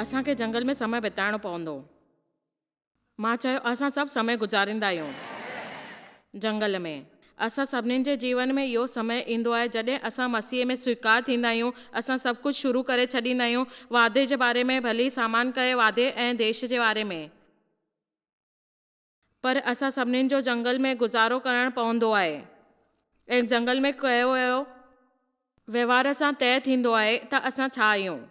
اسان کي جنگل ۾ سمي بتائڻو پوندو. مان چيو، اسان سڀ سمي گذاريندا آهيون جنگل ۾. اسان سڀني جي جيون ۾ اهو سمي ايندو آهي جڏهن اسان مسيح ۾ سويڪار ٿيندا آهيون، اسان سڀ ڪجهه شروع ڪري ڇڏيندا آهيون، وعدي جي باري ۾ ڀلي سامان ڪئي وعدي ۽ ديش جي باري ۾. پر اسان سڀني جو جنگل ۾ گذارو ڪرڻ پوندو آهي ۽ جنگل ۾ ڪيو ويو وهنوار سان طئي ٿيندو آهي ته اسان ڇا آهيون.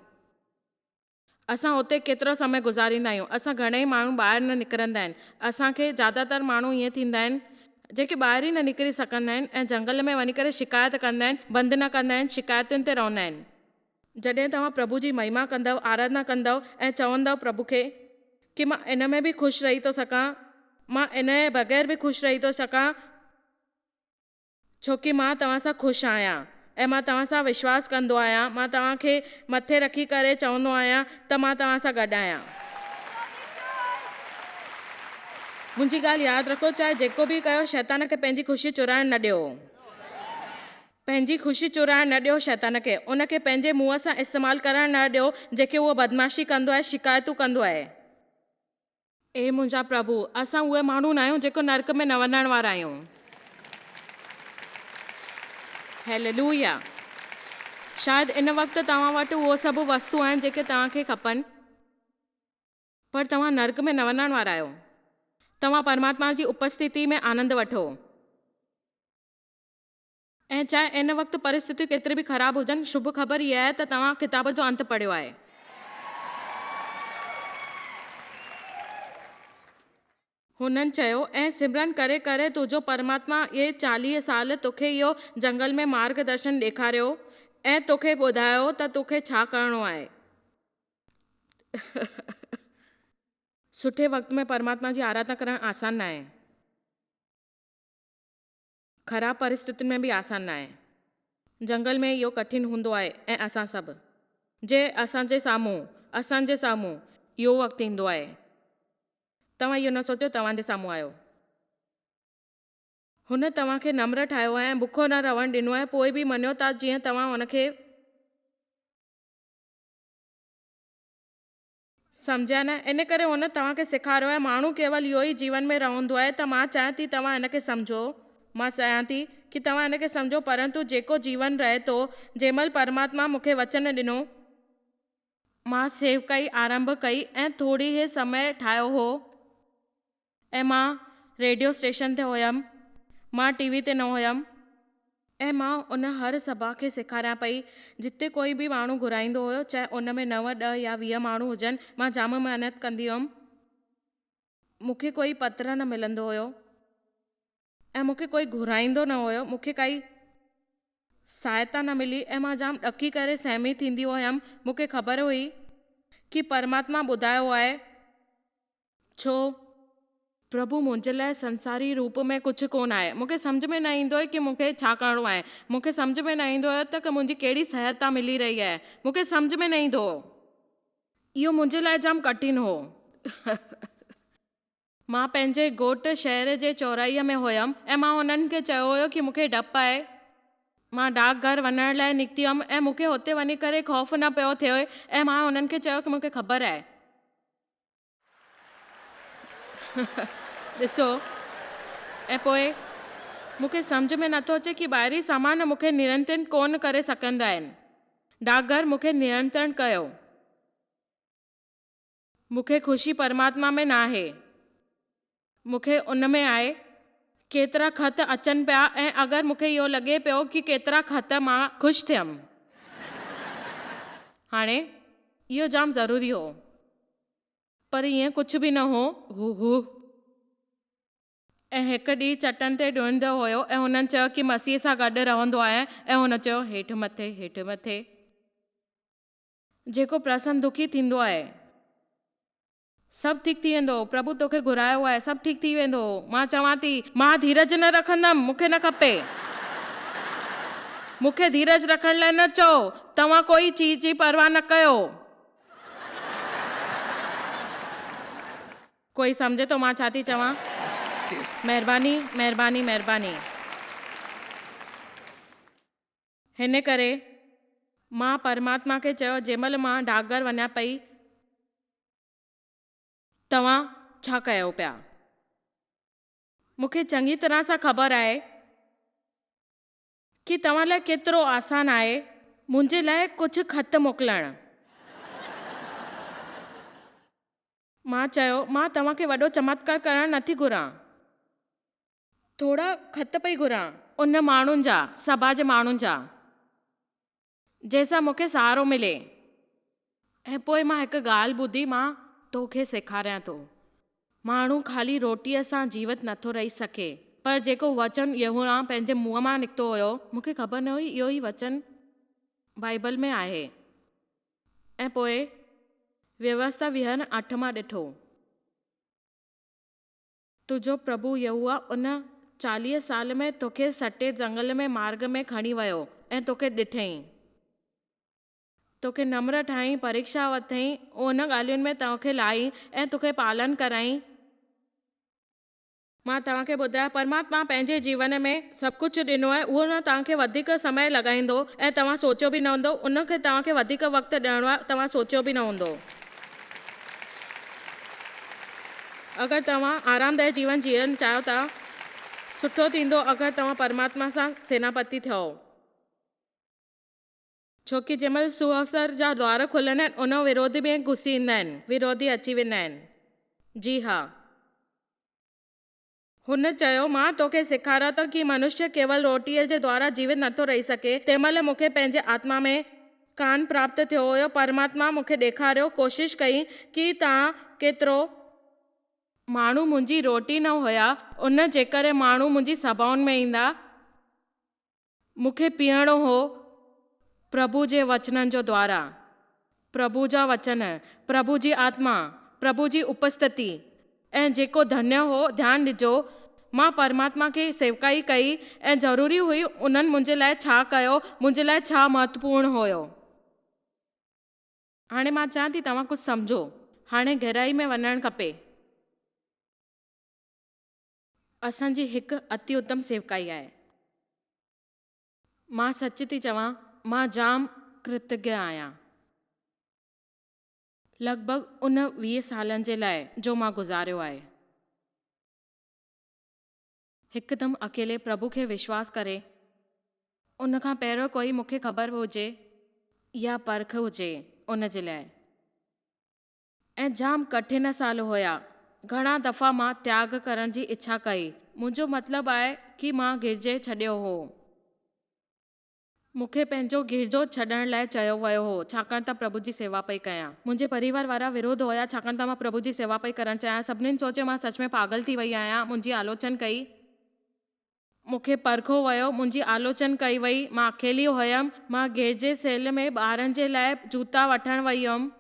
اسان اتي ڪيترو سمي گذاريندا آهيون. اسان گهڻئي ماڻهو ٻاهر نه نڪرندا آهن. اسان کي زياده تر ماڻهو ائين ٿيندا آهن جيڪي ٻاهر ئي نه نڪري سگهندا آهن ۽ جنگل ۾ وڃي ڪري شڪايت ڪندا آهن، بند نه ڪندا آهن، شڪايتن تي رهندا آهن. جڏهن توهان پرڀو جي مهما ڪندؤ، آراڌنا ڪندؤ ۽ چوندؤ پرڀو کي ڪي مان ان ۾ به خوش رهي ٿو سگهان، مان ان جي بغير به خوش رهي ٿو سگهان، ڇو ڪي مان توهان سان خوش آهيان ۽ مان توهان سان وشواس ڪندو آهيان، مان توهان کي مٿي رکي ڪري چوندو آهيان ته مان توهان سان گڏ آهيان. منهنجي ڳالهه ياد رکو، چاهي جيڪو به ڪيو، شيطان کي پنهنجي خوشي چورائڻ نه ڏيو. پنهنجي خوشي چورائڻ نه ڏيو شيطان کي. ان کي پنهنجي منهن سان استعمال ڪرڻ نه ڏيو، جيڪي اهو بدمعاشي ڪندو آهي، شڪايتون ڪندو آهي. اي منهنجا پرڀو! اسان اهي ماڻهو ناهيون جيڪو نرڪ ۾ نه وڃڻ وارا آهيون. هيللويا! شايد ان وقت توهان وٽ اهو سڀ وستو آهن جيڪي توهان کي کپن، پر توهان نرڪ ۾ نه وڃڻ وارا آهيو. توهان پرماتما جي اپسٿتي ۾ آنند وٺو. ۽ چاهي ان وقت پرسٿتيون ڪيتريون به خراب هجن، شڀ خبر اها آهي ته توهان ڪتاب جو انت پڙهيو آهي. هنن چيو، ۽ سمرن ڪري ڪري تنهنجو پرماتما اهي 40 سال توکي اهو جنگل ۾ مارگ درشن ڏيکاريو ۽ توکي ٻڌايو ته توکي ڇا ڪرڻو آهي. سٺي وقت ۾ پرماتما جي آراڌنا ڪرڻ آسان ناهي. خراب پرستتين ۾ به آسان ناهي. جنگل ۾ اهو ڪٺن هوندو آهي ۽ اسان سڀ جي اسان جي سامهون اسان جي سامهون اهو وقت ايندو آهي. توهان اهو نه سوچيو توهان جي سامهون آيو. هن توهان کي نمر ٺاهيو آهي ۽ بکو نه رهڻ ڏنو آهي پوء به مڃو ٿا جيئن توهان هن کي سمجهيا نه، ان ڪري هن توهان کي سيکاريو آهي، ماڻهو ڪيول اهو ئي جيون ۾ رهندو آهي ته مان چاهيان ٿي توهان هن کي سمجهو، مان چاهيان ٿي ڪي توهان هن کي سمجهو پرنتو جيڪو جيون رهي ٿو، جنهن مهل پرماتما مون کي وچن ڏنو، مان سيوڪائي آرنڀ ڪئي ۽ ٿوري هي سمي ٺاهيو هو ۽ مان ريڊيو اسٽيشن تي هيم، مان ٽي وي تي نه هيم. ۽ مان ان هر سڀا کي سيکاريان پئي، جتي ڪوئي به ماڻهو گهرائيندو هيو، چاهي ان ۾ نو، ڏهه يا 20 ماڻهو هجن، مان جام محنت ڪندي هيم. مون کي ڪوئي پتر نه ملندو هيو ۽ مون کي ڪوئي گهرائيندو نه هيو، مون کي ڪائي سهائتا نه ملي ۽ مان جام ڏڪي ڪري سهمي ٿيندي هيم، مون کي خبر هئي ڪي پرماتما ٻڌايو آهي، ڇو؟ پرڀو منهنجي لاء سنساري روپ ۾ ڪجهه ڪونه آهي. مون کي سمجهه ۾ نه ايندو هيو ڪي مون کي ڇا ڪرڻو آهي. مون کي سمجهه ۾ نه ايندو هيو ته منهنجي ڪهڙي سهائتا ملي رهي آهي. مون کي سمجهه ۾ نه ايندو هو. اهو منهنجي لاء جام ڪٺن هو. مان پنهنجي ڳوٺ شهر جي چوراهي ۾ هيم ۽ مان هنن کي چيو هيو ڪي مون کي ڊپ آهي. مان ڊاڪ گهر وڃڻ لاء نڪتي هيم ۽ مون کي هتي وڃي ڪري خوف نه پيو ٿئي ۽ مان هنن کي چيو ڪي مون کي خبر آهي. ڏسو ۽ پوء مون کي سمجهه ۾ نٿو اچي ڪي ٻاهرين سامان مون کي نينترڻ ڪونه ڪري سگهندا آهن. ڊاڪگهر مون کي نينترڻ ڪيو. مون کي خوشي پرماتما ۾ ناهي. مون کي ان ۾ آهي. ڪيترا خط اچن پيا ۽ اگر مون کي اهو لڳي پيو ڪي ڪيترا خط مان خوش ٿيم. هاڻي اهو جام ضروري هو. پر ائين ڪجهه به نه هو. هو ۽ هڪ ڏينهن چٽن تي ڊوڙندو هيو ۽ هنن چيو ڪي مسيح سان گڏ رهندو آهيان ۽ هن چيو هيٺ مٿي هيٺ مٿي. جيڪو پرسن دکي ٿيندو آهي. سڀ ٺيڪ ٿي ويندو. پرڀو توکي گهرايو آهي. سڀ ٺيڪ ٿي ويندو. مان چوان ٿي. مان ڌيرج نه رکندم. مون کي نه کپي. مون کي ڌيرج رکڻ لاء نه چئو. توهان ڪوئي چيز جي پرواهه نه ڪيو. ڪوئي سمجهي ٿو مان ڇا ٿي چوان؟ مهرباني، مهرباني، مهرباني. هن ڪري مان پرماتما کي چيو، جنهن مهل مان ڊاڪگهر وڃان پئي. توهان ڇا ڪيو پيا؟ مون کي چڱي طرح سان خبر آهي ڪي توهان لاء ڪيترو آسان آهي منهنجي لاء ڪجهه خط موڪلڻ. مان چيو، مان توهان کي وڏو چمتڪار ڪرڻ نٿي گهران. ٿورا خط پئي گهران. ان ماڻهن جا، سڀا جي ماڻهن جا، جنهن سان مون کي سهارو ملي. ۽ پوء مان هڪ ڳالهه ٻڌي، مان توکي سيکاريان ٿو. ماڻهو خالي روٽيء سان جيوت نٿو رهي سگهي، پر جيڪو وچن يهوه پنهنجي منهن مان نڪتو هيو، مون کي خبر نه هئي اهو ئي وچن بائيبل ۾ آهي. ۽ پوء ويوسٿا ويهن اٺ مان ڏٺو. تنهنجو پرڀو يهوه ان 40 سال ۾ توکي سٽي جهنگل ۾ مارڳ ۾ کڻي ويو ۽ توکي ڏٺئين. توکي نمر ٺاهيائين، پريکشا وٺائين، ان ڳالهين ۾ توکي لاهين ۽ توکي پالن ڪرائين. مان توهان کي ٻڌايان، پرماتما پنهنجي جيون ۾ سڀ ڪجهه ڏنو آهي، اهو نه توهان کي وڌيڪ سمي لڳائيندو ۽ توهان سوچيو به نه هوندو، ان کي توهان کي وڌيڪ وقت ڏيڻو آهي، توهان سوچيو به نه هوندو. اگر توهان آرامدائي جيون جيئڻ چاهيو ٿا، سٺو ٿيندو اگر توهان پرماتما سان سيناپتي ٿيو. ڇو ڪي جنهن مهل سوء جا دوار کلندا آهن، ان وروڌي به گهسي ايندا آهن، وروڌي اچي ويندا آهن. جي ها. هن چيو، مان توکي سيکاريان ٿو ڪي منشيه ڪيول روٽيء جي دوارا جيوت نٿو رهي سگهي. تنهن مهل مون کي پنهنجي آتما ۾ ڪان پراپت ٿيو هيو. پرماتما مون کي ڏيکاريو، ڪوشش ڪئي ڪي توهان ڪيترو. ماڻهو منهنجي روٽي نه هيا، ان جي ڪري ماڻهو منهنجي سڀائن ۾ ايندا. مون کي پيئڻو هو پرڀو جي وچنن جو دوارا، پرڀو جا وچن، پرڀو جي آتما، پرڀو جي اپستتي ۽ جيڪو ڌنيه هو، ڌيان ڏجو، مان پرماتما کي سيوڪائي ڪئي ۽ ضروري هئي انهن منهنجي لاء ڇا ڪيو، منهنجي لاء ڇا مهتوپورڻ هيو. هاڻي مان چاهيان ٿي توهان ڪجهه سمجهو. هاڻي گهرائي ۾ وڃڻ کپي. اسان جي هڪ اتي اتم سيوڪائي آهي. مان سچ ٿي چوان، مان جام ڪرتگيه آهيان. لڳ ڀڳ ان 20 سالن جي لاء جو مان گذاريو آهي. هڪدم اڪيلي پرڀو کي وشواس ڪري، ان کان پهريون ڪوئي مون کي خبر به هجي يا پرک هجي ان جي لاء. ۽ جام ڪٺن سال هيا. گهڻا دفعا مان تياڳ ڪرڻ جي اڇا ڪئي. منهنجو مطلب آهي ڪي مان گرجي ڇڏيو هو. مون کي پنهنجو گرجو ڇڏڻ لاء چيو ويو هو ڇاڪاڻ ته پرڀو جي سيوا پئي ڪيان. منهنجي پريوار وارا وروڌ هيا ڇاڪاڻ ته مان پرڀو جي سيوا پئي ڪرڻ چاهيان. سڀنين سوچيو مان سچ ۾ پاڳل ٿي وئي آهيان. منهنجي آلوچن ڪئي. مون کي پرکو ويو، منهنجي آلوچن ڪئي وئي، مان اڪيلي هيم. مان گرجي سيل ۾ ٻارن جي لاء جوتا وٺڻ وئي هيم.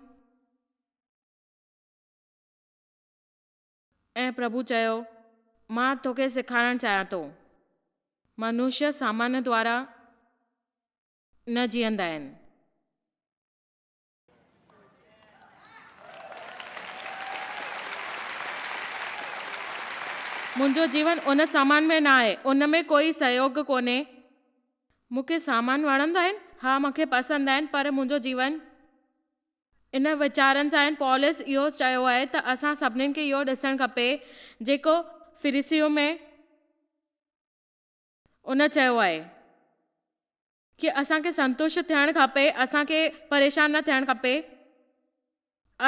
۽ پرڀو چيو، مان توکي سيکارڻ چاهيان ٿو. منشيه سامان دوارا نه جيئندا آهن. منهنجو جيون ان سامان ۾ نه آهي. ان ۾ ڪوئي سهيوڳ ڪونهي. مون کي سامان وڻندا آهن؟ ها، مون کي پسند آهن، پر منهنجو جيون ان ويچارن سان آهن. پولس اهو چيو آهي ته اسان سڀني کي اهو ڏسڻ کپي، جيڪو فريسيون ۾. ان چيو آهي. ڪي اسان کي سنتشٽ ٿيڻ کپي، اسان کي پريشان نه ٿيڻ کپي،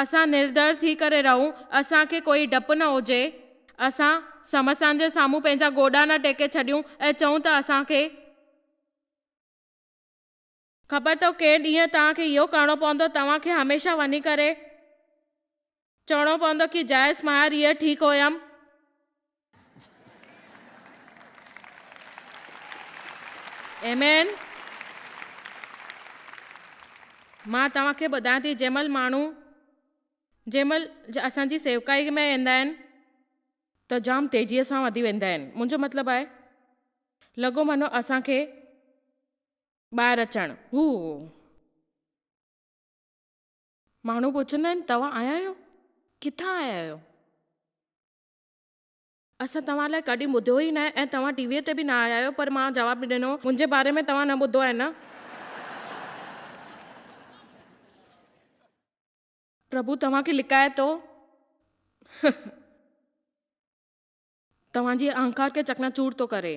اسان نردر ٿي ڪري رهون، اسان کي ڪوئي ڊپ نه هجي، اسان سمسيائن جي سامهون پنهنجا گوڏا نه ٽيڪي ڇڏيون ۽ چئون ته اسان کي. خبر اٿو ڪنهن ڏينهن توهان کي اهو ڪرڻو پوندو، توهان کي هميشه وڃي ڪري چوڻو پوندو ڪي جائز ماهر اهي ٺيڪ هيم. آمين. مان توهان کي ٻڌايان ٿي جنهن مهل ماڻهو جنهن مهل اسان جي سيوڪائي ۾ ايندا آهن ته جام تيزيء سان وڌي ويندا آهن. منهنجو مطلب آهي لڳو منو اسان کي ٻاهر اچڻ. هو. ماڻهو پڇندا آهن توهان آيا آهيو؟ ڪٿان آيا آهيو؟ اسان توهان لاء ڪڏهن ٻڌو ئي ناهي ۽ توهان ٽي ويء تي به نه آيا آهيو پر مان جواب ڏنو منهنجي باري ۾ توهان نه ٻڌو آهي نه؟ پرڀو توهان کي لڪائي ٿو. توهان جي اهنڪار کي چڪناچور ٿو ڪري.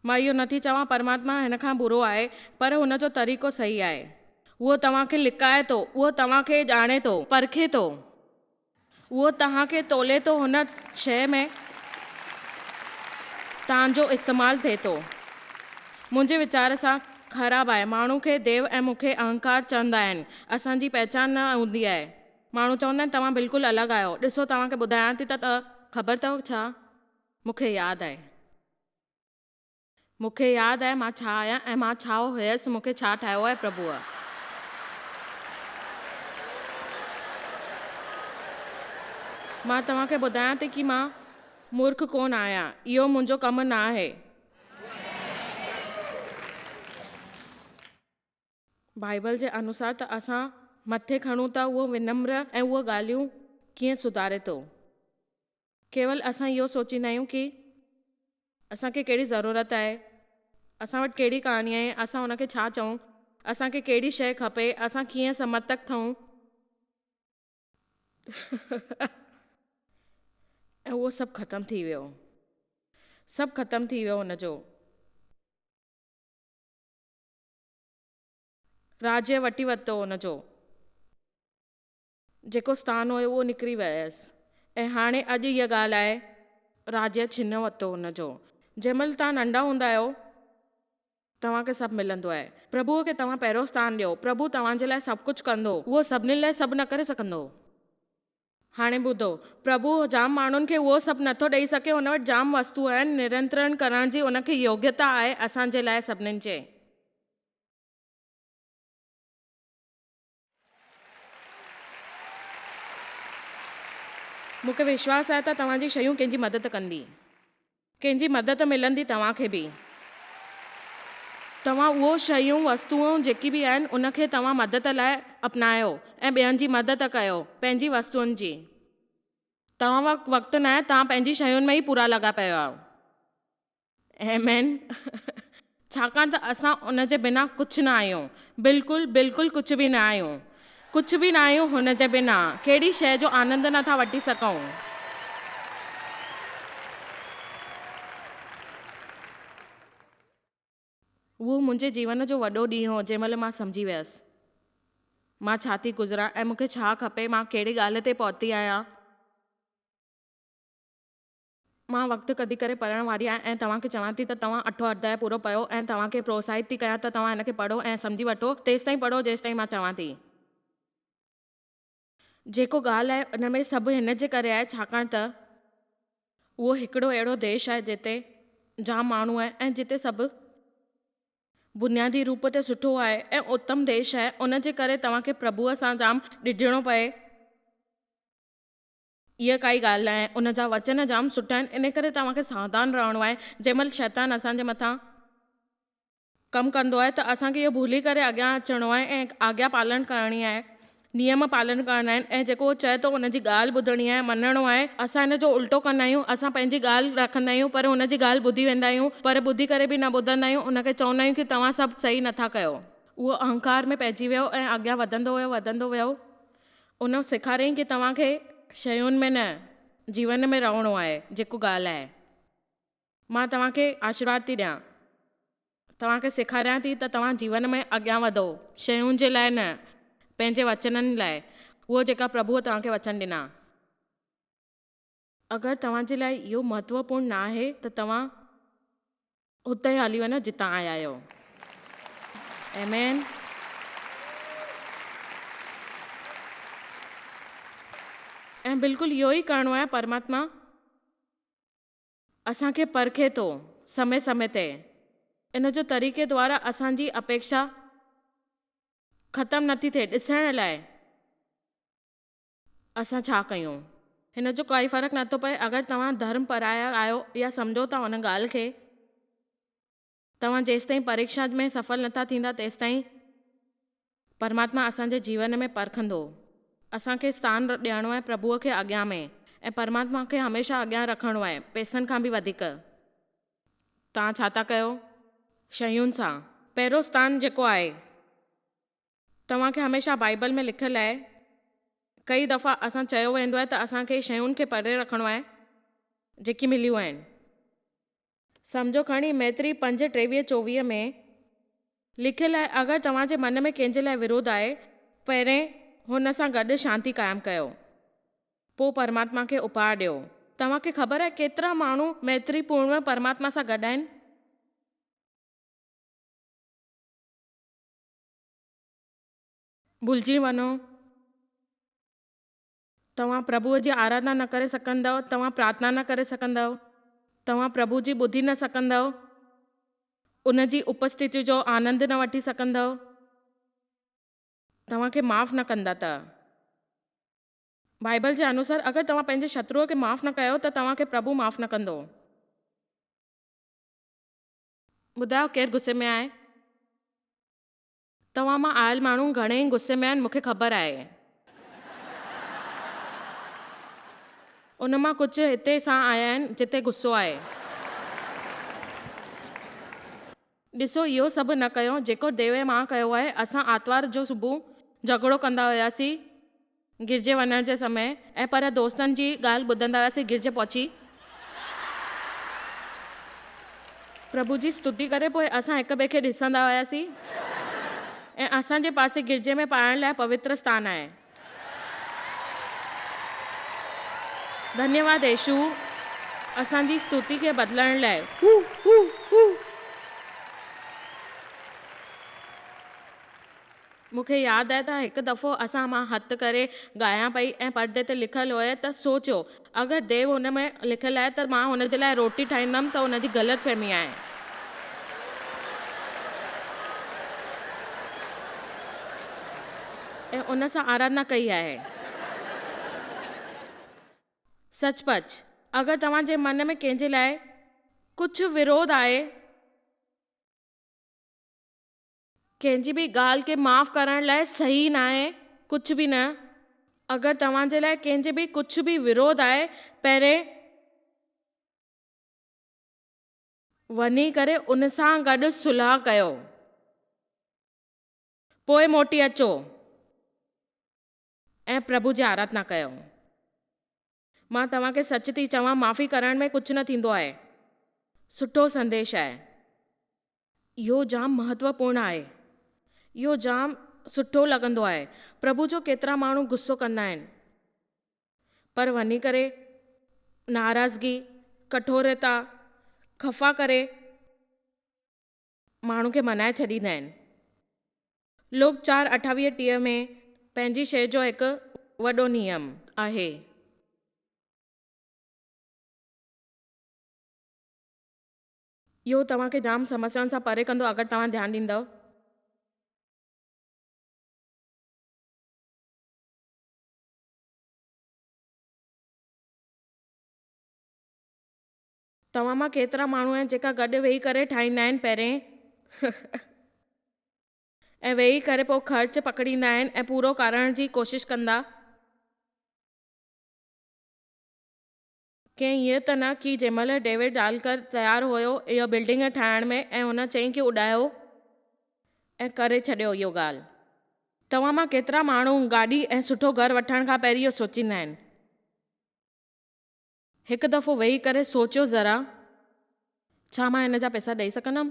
مان اهو نٿي چوان پرماتما هن کان برو آهي، پر هن جو طريقو صحيح آهي. اهو توهان کي لڪائي ٿو، اهو توهان کي ڄاڻي ٿو، پرکي ٿو. اهو توهان کي تولي ٿو هن شيء ۾ توهان جو استعمال ٿئي ٿو. منهنجي ويچار سان خراب آهي. ماڻهو کي ديو ۽ مون کي اهنڪار چوندا آهن. اسان جي پهچان نه هوندي آهي. ماڻهو چوندا آهن توهان بلڪل الڳ آهيو. ڏسو توهان کي ٻڌايان ٿي ته خبر اٿو ڇا؟ مون کي ياد آهي. مون کي ياد آهي مان ڇا آهيان ۽ مان ڇا هيس، مون کي ڇا ٺاهيو آهي پرڀوء. مان توهان کي ٻڌايان ٿي ڪي مان مورک ڪونه آهيان، اهو منهنجو ڪم نه آهي. بائيبل جي انوسار ته اسان مٿي کڻون ٿا اهو ونمر ۽ اهو ڳالهيون ڪيئن سڌاري ٿو. ڪيول اسان اهو سوچيندا آهيون ڪي اسان کي ڪهڙي ضرورت آهي، اسان وٽ ڪهڙي ڪهاڻي آهي، اسان ان کي ڇا چئون، اسان کي ڪهڙي شيء کپي، اسان ڪيئن سمرٿڪ ٿئون. ۽ اهو سڀ ختم ٿي ويو. سڀ ختم ٿي ويو ان جو. راجيه وٺي ورتو ان جو. جيڪو ستان هيو اهو نڪري ويس ۽ هاڻي اڄ اها ڳالهه آهي. راجيه ڇنو ورتو ان جو. جنهن مهل توهان ننڍا هوندا آهيو توهان کي سڀ ملندو آهي. پرڀوء کي توهان پهريون ستان ڏيو. پرڀو توهان جي لاء سڀ ڪجهه ڪندو. اهو سڀني لاء سڀ نه ڪري سگهندو. هاڻي ٻڌو، پرڀو جام ماڻهن کي اهو سڀ نٿو ڏئي سگهي، هن وٽ جام وستو آهن، نرنترڻ ڪرڻ جي ان کي يوگيتا آهي، اسان جي لاء سڀنين جي. مون کي وشواس آهي ته توهان جي شيون ڪنهن جي مدد ڪندي. ڪنهن جي مدد ملندي توهان کي به. توهان اهو شيون وستوئون جيڪي به آهن ان کي توهان مدد لاء اپنايو ۽ ٻين جي مدد ڪيو پنهنجي وستوئن جي. توهان وٽ وقت ناهي توهان پنهنجي شين ۾ ئي پورا لڳا پيا آهيو. آمين. ڇاڪاڻ ته اسان ان جي بنا ڪجهه نه آهيون. بلڪل بلڪل ڪجهه به نه آهيون. ڪجهه به نه آهيون هن جي بنا. ڪهڙي شيء جو آنند نه ٿا وٺي سگهون. اهو منهنجي جيون جو وڏو ڏينهن هو جنهن مهل مان سمجهي ويس. مان ڇا ٿي گذران ۽ مون کي ڇا کپي، مان ڪهڙي ڳالهه تي پهتي آهيان. مان وقت ڪڍي ڪري پڙهڻ واري آهيان ۽ توهان کي چوان ٿي ته توهان اٺون اڌياء پورو پڙهو ۽ توهان کي پروتساهت ٿي ڪيان ته توهان هن کي پڙهو ۽ سمجهي وٺو، تيستائين پڙهو جيستائين مان چوان ٿي. جيڪو ڳالهه آهي ان ۾ سڀ هن جي ڪري آهي ڇاڪاڻ ته اهو هڪڙو اهڙو ديش آهي جتي جام ماڻهو آهن ۽ جتي سڀ بنيادي روپ تي سٺو آهي ۽ اتم ديش آهي ان جي ڪري توهان کي پرڀوء سان جام ڊڄڻو پئي. اها ڪائي ڳالهه ناهي، ان جا وچن جام سٺا آهن، ان ڪري توهان کي ساوڌان رهڻو آهي، جنهن مهل شيطان اسان جي مٿان ڪم ڪندو آهي ته اسان کي اهو ڀلي ڪري اڳيان اچڻو آهي ۽ آگيا پالن ڪرڻي آهي، نيم پالن ڪرڻا آهن ۽ جيڪو هو چئي ٿو ان جي ڳالهه ٻڌڻي آهي، مڃڻو آهي، اسان ان جو الٽو ڪندا آهيون، اسان پنهنجي ڳالهه رکندا آهيون پر هن جي ڳالهه ٻڌي ويندا آهيون، پر ٻڌي ڪري به نه ٻڌندا آهيون، ان کي چوندا آهيون ڪي توهان سڀ صحيح نٿا ڪيو. اهو اهنڪار ۾ پئجي ويو ۽ اڳيان وڌندو ويو، وڌندو ويو. ان سيکاريائين ڪي توهان کي شين ۾ نه جيون ۾ رهڻو آهي جيڪو ڳالهه آهي مان توهان کي آشيرواد ٿي ڏيان توهان کي سيکاريان ٿي ته توهان جيون ۾ اڳيان وڌو شين جي لاء نه پنهنجي وچنن لاء اهو جيڪا پرڀوء توهان کي وچن ڏنا. اگر توهان جي لاء اهو مهتوپورڻ نه آهي ته توهان اتي ئي هلي وڃو جتان آيا آهيو. آمين. ۽ بلڪل اهو ئي ڪرڻو آهي پرماتما اسان کي پرکي ٿو سمي سمي تي ان جو طريقي دوارا اسان جي اپيڪشا ختم نٿي ٿئي ڏسڻ لاء اسان ڇا ڪيون؟ هن جو ڪائي فرق نٿو پئي اگر توهان ڌرم پرايا آهيو يا سمجهو ٿا ان ڳالهه کي. توهان جيستائين پريڪشا ۾ سڦل نٿا ٿيندا تيستائين پرماتما اسان جي جيون ۾ پرکندو. اسان کي اسٿان ڏيڻو آهي پرڀوء کي اڳيان ۾ ۽ پرماتما کي هميشه اڳيان رکڻو آهي پئسن کان به وڌيڪ. توهان ڇا ٿا ڪيو شيون سان؟ پهريون اسٿان جيڪو آهي. توهان کي هميشه بائيبل ۾ لکيل آهي ڪئي دفعا اسان چيو ويندو آهي ته اسان کي شين کي پري رکڻو آهي جيڪي مليون آهن. سمجهو کڻي ميتري پنج ٽيويهه چوويهه ۾. لکيل آهي اگر توهان جي من ۾ ڪنهن جي لاء وروڌ آهي پهرين هن سان گڏ شانتي قائم ڪيو پوء پرماتما کي اپهار ڏيو. توهان کي خبر آهي ڪيترا ماڻهو ميتري پورڻ پرماتما سان گڏ آهن؟ ڀلجي وڃو. توهان پرڀوء جي آراڌنا نه ڪري سگهندؤ، توهان پرارٿنا نه ڪري سگهندؤ، توهان پرڀو جي ٻڌي نه سگهندؤ، ان جي اپسٿتيء جو آنند نه وٺي سگهندؤ، توهان کي معاف نه ڪندا ته. بائيبل جي انوسار اگر توهان پنهنجي شتروء کي معاف نه ڪيو ته توهان کي پرڀو معاف نه ڪندو. ٻڌايو ڪير غصي ۾ آهي؟ توهان مان آيل ماڻهو گهڻيئي غصي ۾ آهن مون کي خبر آهي. ان مان ڪجهه هتي سان آيا آهن جتي غصو آهي. ڏسو اهو سڀ نه ڪيو جيڪو ديو ۽ مان ڪيو آهي. اسان آتوار جو صبح جهڳڙو ڪندا هياسين گرجي وڃڻ جي سمي ۽ پر دوستن جي ڳالهه ٻڌندا هياسين گرجي پهچي پرڀو جي ستتي ڪري پوء اسان هڪ ٻئي کي ڏسندا هياسين ۽ اسان جي پاسي گرجي ۾ پائڻ لاء پوتر اسٿان آهي. ڌنيواد يسوع اسان جي ستتي کي بدلڻ لاء. هو هو هو. مون کي ياد آهي ته هڪ دفعو اسان مان هٿ ڪري ڳايان پئي ۽ پردي تي لکيل هيو ته سوچيو اگر ديو هن ۾ لکيل آهي ته مان هن جي لاء روٽي ٺاهيندم ته ان جي غلط فهمي آهي. ۽ ان سان آراڌنا ڪئي آهي. سچ پچ اگر توهان جي من ۾ ڪنهن جي لاء ڪجهه وروڌ آهي. ڪنهن جي به ڳالهه کي معاف ڪرڻ لاء صحيح ناهي ڪجهه به نه. اگر توهان جي لاء ڪنهن جي به ڪجهه به وروڌ آهي پهرين وڃي ڪري ان سان گڏ صلح ڪيو پوء موٽي اچو ۽ پرڀو جي آراڌنا ڪيو. مان توهان کي سچ ٿي چوان معافي ڪرڻ ۾ ڪجهه نه ٿيندو آهي. سٺو سنديش آهي. اهو جام مهتوپورڻ آهي. اهو جام سٺو لڳندو آهي. پرڀو جو ڪيترا ماڻهو غصو ڪندا آهن. پر وڃي ڪري ناراضگي، ڪٺورتا، خفا ڪري ماڻهو کي منائي ڇڏيندا آهن. لوڪ چار اٺاويهه ٽيهه ۾ پنهنجي شيء جو هڪ وڏو نيم آهي. اهو توهان کي جام سمسيائن سان پري ڪندو اگر توهان ڌيان ڏيندؤ. توهان مان ڪيترا ماڻهو آهن جيڪا گڏ ويهي ڪري ٺاهيندا آهن پهرين ۽ ويهي ڪري پوء خرچ پڪڙيندا آهن ۽ پورو ڪرڻ جي ڪوشش ڪندا. ڪنهن هيئن ته نه ڪي جنهن مهل ڊيوڊ ڊالڪر تيار هيو اهو بلڊنگ ٺاهڻ ۾ ۽ هن چيائين ڪي اڏايو ۽ ڪري ڇڏيو اهو ڳالهه. توهان مان ڪيترا ماڻهو گاڏي ۽ سٺو گهر وٺڻ کان پهرين اهو سوچيندا آهن. هڪ دفعو ويهي ڪري سوچيو ذرا، ڇا مان هن جا پئسا ڏئي سگهندم؟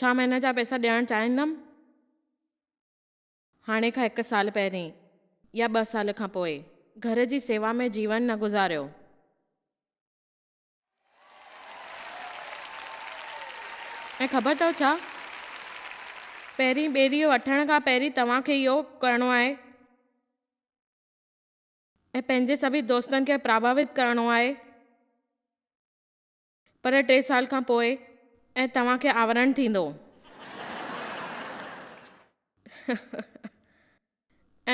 ڇا مان هن جا پئسا ڏيڻ چاهيندم؟ هاڻي کان هڪ سال پهرين يا ٻه سال کان پوء. گهر جي سيوا ۾ جيون نه گذاريو. ۽ خبر اٿو ڇا؟ پهرين ٻيڙي وٺڻ کان پهرين توهان کي اهو ڪرڻو آهي. ۽ پنهنجي سڀني دوستن کي پرڀاوت ڪرڻو آهي پر ٽي سال کان پوء ۽ توهان کي آورڻ ٿيندو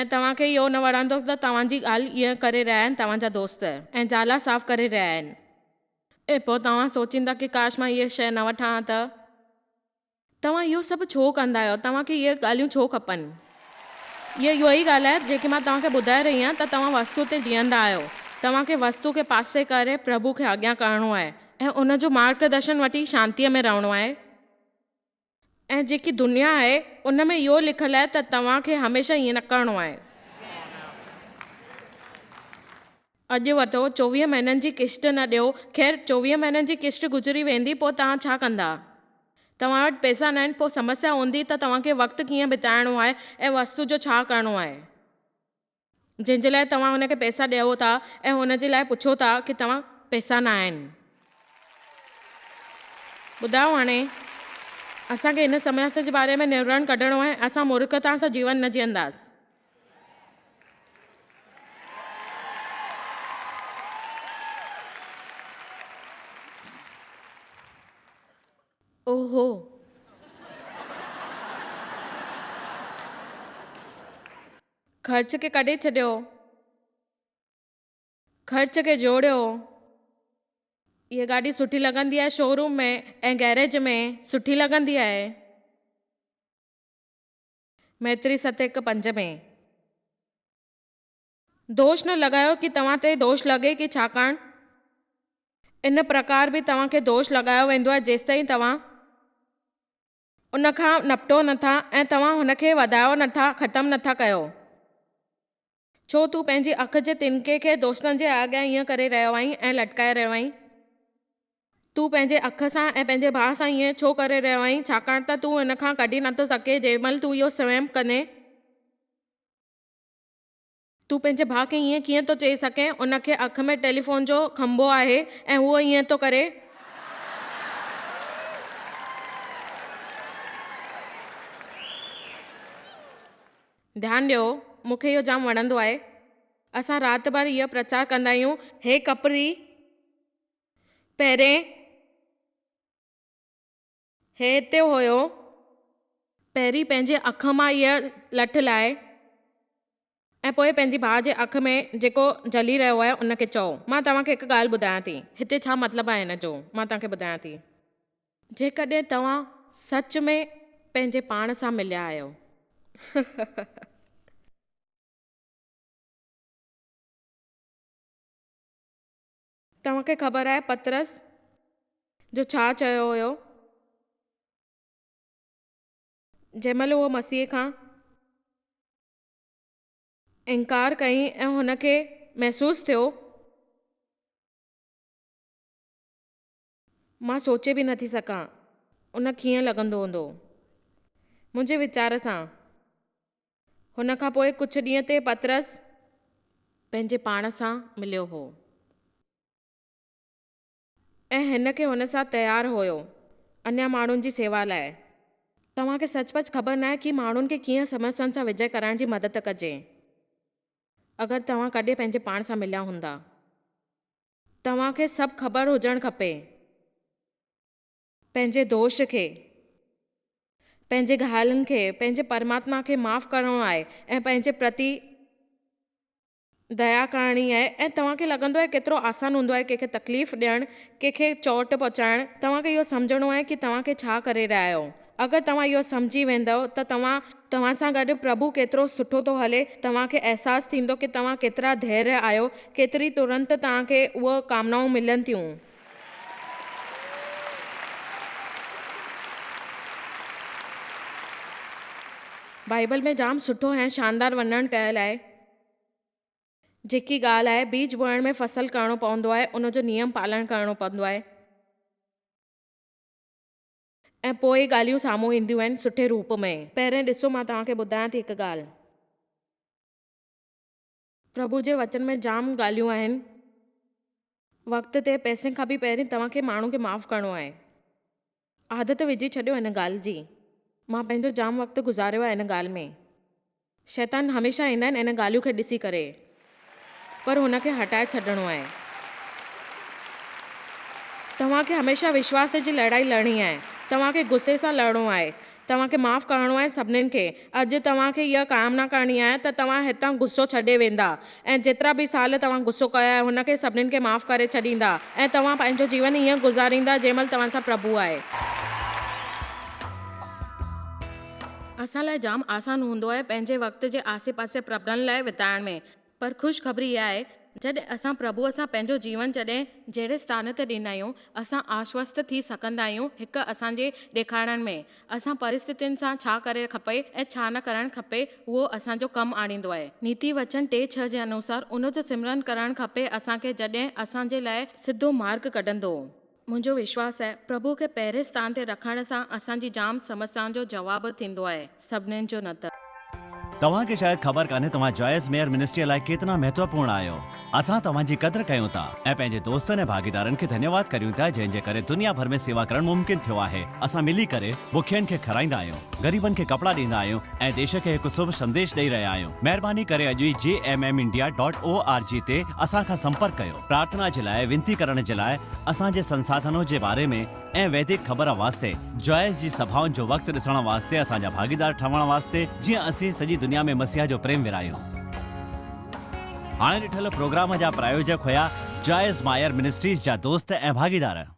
۽ توهان کي اهو نه وڻندو ته توهان جي ڳالهه ائين ڪري رهيا آهن توهان جا دوست ۽ جالا صاف ڪري رهيا آهن ۽ پوء توهان سوچيندا ڪي ڪاش مان هيء شيء نه وٺان ها ته توهان اهو سڀ ڇو ڪندا آهيو؟ توهان کي اهي ڳالهيون ڇو کپن؟ هيء اها ئي ڳالهه آهي، جيڪي مان توهان کي ٻڌائي رهي آهيان ته توهان وستو تي جيئندا آهيو. توهان کي وستو کي پاسي ڪري پرڀو کي اڳيان ڪرڻو آهي ۽ ان جو مارگدرشن وٺي شانتيء ۾ رهڻو آهي. ۽ جيڪي دنيا آهي، ان ۾ اهو لکيل آهي ته توهان کي هميشه ائين نه ڪرڻو آهي. اڄ ورتو، 24 مهينن جي قسط نه ڏيو، خير 24 مهينن جي قسط گذري ويندي پوء توهان ڇا ڪندا؟ توهان وٽ پئسا ناهن پوء سمسيا هوندي ته توهان کي وقت ڪيئن بتائڻو آهي ۽ وستو جو ڇا ڪرڻو آهي جنهن جي لاء توهان هن کي پئسا ڏيو ٿا ۽ هن جي لاء پڇو ٿا ڪي توهان پئسا ناهن. ٻڌايو هاڻي اسان کي هن سمسيا جي باري ۾ نورڻ ڪڍڻو آهي اسان مورکتا سان جيون نه جيئنداس. اوهو! خرچ کي ڪڍي ڇڏيو. خرچ کي جوڙيو. هيء گاڏي سٺي لڳندي آهي شوروم ۾ ۽ گيريج ۾ سٺي لڳندي آهي. ميتري ست هڪ پنج ۾. دوش نه لڳايو ڪي توهان تي دوش لڳي ڪي ڇاڪاڻ ان پرڪار به توهان کي دوش لڳايو ويندو آهي جيستائين توهان ان کان نپٽو نه ٿا ۽ توهان هن کي وڌايو نه ٿا ختم نه ٿا ڪيو. ڇو تون پنهنجي اک جي تنڪي کي دوستن جي اڳيان ائين ڪري رهيو آهين ۽ لٽڪائي رهيو آهين؟ تون پنهنجي اک سان ۽ پنهنجي ڀاء سان ائين ڇو ڪري رهيو آهين ڇاڪاڻ ته تون هن کان ڪڍي نه ٿو سگهين جنهن مهل تون اهو سويم ڪندين؟ تون پنهنجي ڀاء کي ائين ڪيئن ٿو چئي سگهين؟ ان کي اک ۾ ٽيليفون جو کنڀو آهي ۽ هو ائين ٿو ڪري. ڌيان ڏيو، مون کي اهو جام وڻندو آهي. اسان رات ڀر اهو پرچار ڪندا آهيون. هي ڪپري، پهرين هي هتي هيو. پهرين پنهنجي اک مان هيء لٺ لاهي ۽ پوء پنهنجي ڀاء جي اک ۾ جيڪو جلي رهيو آهي ان کي چئو. مان توهان کي هڪ ڳالهه ٻڌايان ٿي. هتي ڇا مطلب آهي هن جو؟ مان توهان کي ٻڌايان ٿي. جيڪڏهن توهان سچ ۾ پنهنجي پاڻ سان مليا آهيو. توهان کي خبر آهي پطرس جو ڇا چيو هيو؟ جنهن مهل هو مسيح کان انڪار ڪيائين ۽ هن کي محسوس ٿيو. مان سوچي به نٿي سگهان ان ڪيئن لڳندو هوندو. منهنجي ويچار سان هن کان پوء ڪجهه ڏينهن تي پطرس پنهنجي پاڻ سان مليو هو ۽ هن کي هن سان تيار هيو اڃا ماڻهن جي سيوا لاء. توهان کي سچ پچ خبر ناهي ڪي ماڻهن کي ڪيئن سمسيائن سان وجئه ڪرائڻ جي مدد ڪجي. اگر توهان ڪڏهن پنهنجي پاڻ سان مليا هوندا. توهان کي سڀ خبر هجڻ کپي. پنهنجي دوش کي، پنهنجي گهايلن کي، پنهنجي پرماتما کي معاف ڪرڻو آهي ۽ پنهنجي پرتي ديا ڪرڻي آهي ۽ توهان کي لڳندو آهي ڪيترو آسان هوندو آهي ڪنهن کي تڪليف ڏيڻ، ڪنهن کي چوٽ پهچائڻ، توهان کي اهو سمجهڻو آهي ڪي توهان کي ڇا ڪري رهيا آهيو. اگر توهان اهو سمجهي ويندؤ ته توهان توهان سان گڏ پرڀو ڪيترو سٺو ٿو هلي، توهان کي احساس ٿيندو ڪي توهان ڪيترا ڌيريه آهيو، ڪيتري ترنت توهان کي اهي ڪامنائون ملن ٿيون. بائيبل ۾ جام سٺو ۽ شاندار ورنڻ ڪيل آهي. جيڪي ڳالهه آهي بيج بوئڻ ۾ فصل ڪرڻو پوندو آهي ان جو نيم پالڻ ڪرڻو پوندو آهي. ۽ پوء ڳالهيون سامهون اينديون آهن سٺي روپ ۾. پهرين ڏسو مان توهان کي ٻڌايان ٿي هڪ ڳالهه. پرڀو جي وچن ۾ جام ڳالهيون آهن. وقت تي پئسن کان به پهرين توهان کي ماڻهن کي معاف ڪرڻو آهي. عادت وجهي ڇڏيو ان ڳالهه جي. مان پنهنجو جام وقت گذاريو آهي ان ڳالهه ۾. شيطان هميشه ايندا آهن ان ڳالهيون کي ڏسي ڪري پر هن کي هٽائي ڇڏڻو آهي. توهان کي هميشه وشواس جي لڙائي لڙڻي آهي. توهان کي غصي سان لڙڻو آهي. توهان کي معاف ڪرڻو آهي سڀنين کي. اڄ توهان کي اها ڪامنا ڪرڻي آهي ته توهان هتان غصو ڇڏي ويندا ۽ جيترا به سال توهان غصو ڪيو آهي هن کي سڀنين کي معاف ڪري ڇڏيندا ۽ توهان پنهنجو جيون ائين گذاريندا جنهن مهل توهان سان پرڀو آهي. اسان لاء جام آسان هوندو آهي پنهنجي وقت جي آسي پاسي پرڀن لاء وتائڻ ۾، پر خوشخبري اها آهي جڏهن اسان پرڀوء سان پنهنجو جيون جڏهن جهڙي اسٿان تي ڏيندا آهيون، اسان آشوست ٿي سگهندا آهيون هڪ اسان جي ڏيکارڻ ۾ اسان پرسٿتين سان ڇا ڪرڻ کپي ۽ ڇا نه ڪرڻ کپي اهو اسان جو ڪم آڻيندو آهي. نيتي وچن 3:6 جي انوسار ان جو سمرن ڪرڻ کپي اسان کي جڏهن اسان جي لاء سڌو مارگ ڪڍندو. منهنجو وشواس آهي پرڀوء کي پهرين اسٿان تي رکڻ سان اسان جي جام سمسيائن جو جواب ٿيندو آهي سڀنين جو نه ته. توهان کي شايد خبر ڪانهي توهان جوائس ميئر منسٽريء لاء ڪيتنا مهتوپورڻ آهيو. اسان توهان جي قدر ڪيون ٿا ۽ پنهنجي دوستن ۽ ڀاڳيدارن کي ڌنيواد ڪريون ٿا جنهن جي ڪري دنيا ڀر ۾ سيوا ڪرڻ ممڪن ٿيو آهي. اسان ملي ڪري بکين کي کارائيندا آهيون، غريبن کي ڪپڙا ڏيندا آهيون ۽ ديش کي هڪ شڀ سنديش ڏئي رهيا آهيون. مهرباني ڪري اڄ ئي J M M India dot O R G تي اسان کان سمپرڪ ڪيو. پرارٿنا جي لاء وينتي ڪرڻ جي لاء اسان جي سنساڌنو جي باري ۾ ۽ ويدڪ خبر واسطي جوائس جي سڀائن جو وقت ڏسڻ واسطي اسان جا ڀاڳيدار ٺهڻ واسطي جيئن اسين سڄي دنيا ۾ مسيح جو پريم ورهايون. هاڻي ڏٺل پروگرام جا پرايوجڪ هيا جوائس مائر منسٽريز جا دوست ۽ ڀاڳيدار.